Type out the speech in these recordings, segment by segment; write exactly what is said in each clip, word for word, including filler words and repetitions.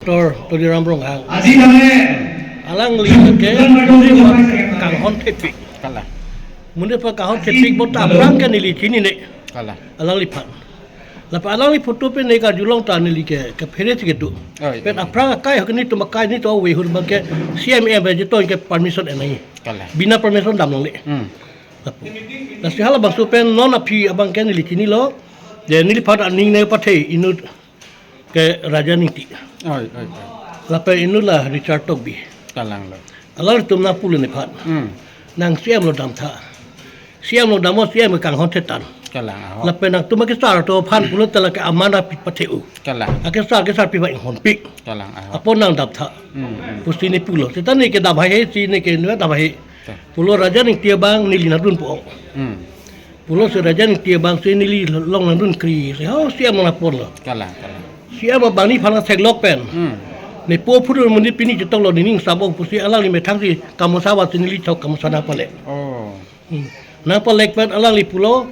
Doctor Tuliram Ronghang. Alangli ke kanghon thepik. Kalang. Munde pa kanghon thepik bot aphrang ke neli chinine. Kalang. Alangliphan. Lapen alangli photo pen ne karjulong ta neli ke, ke phere si kedo. Oi, pen oi. Aphrang akai hok ni tum akai ni to we hur bang ke C M M je to ke permission enai. Kalang. Bina permission damlongle. Hmm. Lapu. Lasi halabangso pen non aphi abang ke neli chinilo. De neliphan aning ne pathe inut ke Raja Ningti. Oi, oi, oi. Lapen inut la Richard Tokbi. Kalanglo. Alanglitum nangpulo nephan. Hmm. Nang C M lo damtha. C M lo damlo, C M kanghon thetan. Kalang ahok. Lapen nangtum akesar atum aphan pulote lake aman aphi pathe-o. Kalang. Akesar, kesar aphi aphan inghonpik. Kalang ahok. Apot nang damtha. Hmm, hmm. Pusi ne pulo. Seta ne ke dam haihe, si ne ke nu dam haihe. Ta. Pulo Raja Ningti abang neli nangdunpo. Hmm. Pulo si Raja Ningti abang si neli long nangdunkri. Si ho C M nangponlo. Kalang, kalang. C M abang neliphan theklok pen. Hmm. Nepo phurun amonit pini chetonglo, nening sabong pusi alangli methang si kamosa avat si neli chok kamosa nangpalek. Oh. Hmm. Nangpalek pen alangli pulo,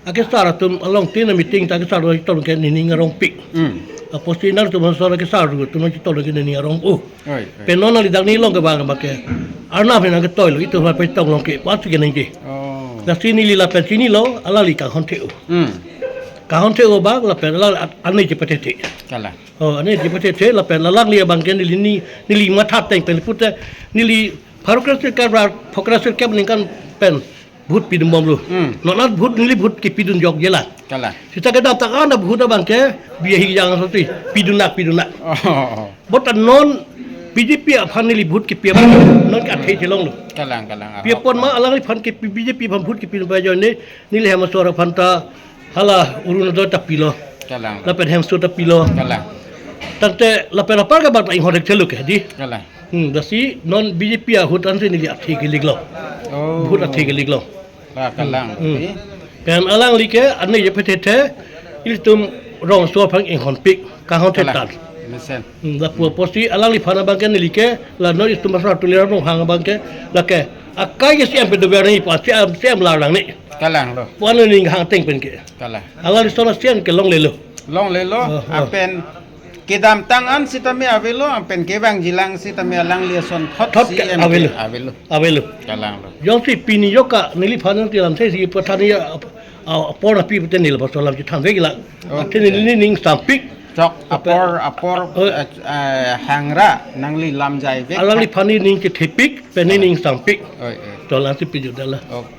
akesar atum along tin meeting ta kesar atum chetong ke nening arongpik. Hmm. Apotsi nangtum asor kesar atum chetong ke nening arong-o. Oi, oi. Pen non nangli dak nelong ke bang bang ke. Arnam henang ketoilo, itum lapen chetong long ke, pusi keningje. Oh. Lasi neli lapen chinilo, alangli kanghon the-o. Hmm. Kanghon the-o bang, lapen alang at-, ane chepathethe. Kalang. Oh, ane chepathethe, lapen alangli abang ke neli ni, neli matha ateng pen pute, neli pharo kre sirkep ra, phokre sirkep ningkan pen vote pidunbomlo. Hmm. Non an vote neli vote kepidun jokje lang. Kalang. Seta kedamtang an vote abang ke biahi jang soti pidunak, pidunak. Oh, oh, oh. Bot non B J P aphan neli vote kepi abang non ke athe chelonglo. Kalang, kalang. Pi apot ma alangliphan ke B J P aphan vote kepi pa ajoine neli hem asor aphan ta hala Orunodoi ta pilo. Kalang. Lapen hemso ta pilo. Kalang. Tangte lapen apar ke bang ta inghon thekthelo ke di. Kalang. Hmm, lasi non B J P ahut ansi neli athe keliklo. Oh. Vote athe keliklo. Ba kalang. Hmm. Oke. Pen alangli ke ane chepathethe, ilitum rongso aphan inghonpik, kanghon thetan. Kalang. Mesen. Hmm, lapu apotsi alangliphan abang ke neli ke, la non itum asar Tuliram Ronghang abang ke, lake akai ke C M pen dover nangji pu, C M, C M lar nangne. Kalanglo. Pu aning hang ateng pen ke. Kalang. Alangli ason C M ke longlelo. Longlelo, oh, oh. Lapen kedamtang an sitame avelo, lapen kevangjilang sitame alangli asonthot thot ke C M ke avelo. Avelo. Avelo. Kalanglo. Jongsi pini joka neliphan nangtilam thesi pathan ya ap-, a-, apor api pute neli lapuson alam chethanveklang. Okay. Athe neli nening sampik. Chok apor, apor, oh, eh, eh, hangra nangli lam jaivek. Alangliphan nening chethepik, pen nening sampik. Oi, oi. To alang si piju dala. Okay.